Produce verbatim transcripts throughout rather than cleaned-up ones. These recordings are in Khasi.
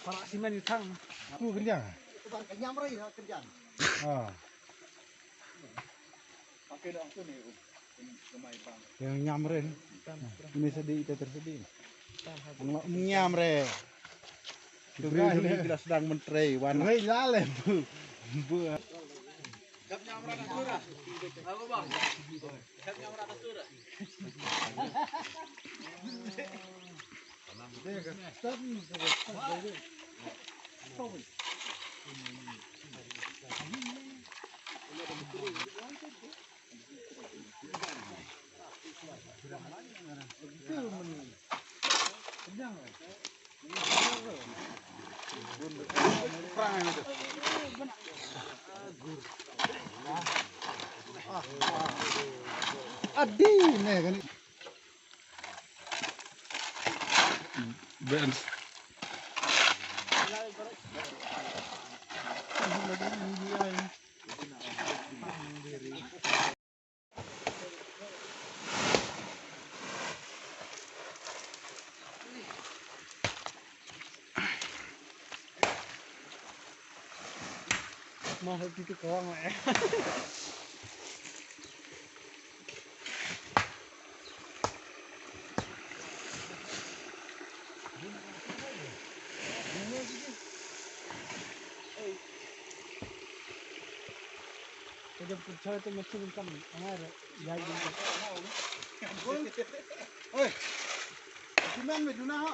Para simen yu thang. Tu kenyang. Kenyang rai ha kenyang. Ha. Pakai dah tu ni. Yang nyam ren. Ini sedih, kita tersedih. Nyam ren. Kita sedang menteri, wan. Rai lale bu. Bu. Adi ne kani. Ben. Mah, itu kawang, eh. Ka jam pun choi tu mesti bintang. Amar ya. Oi. Simen me duna ha.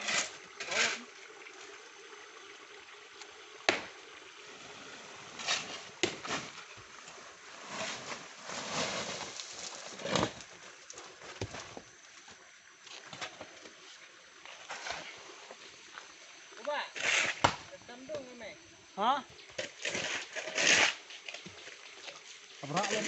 Uba, tam dong me. Ha? Abra lem.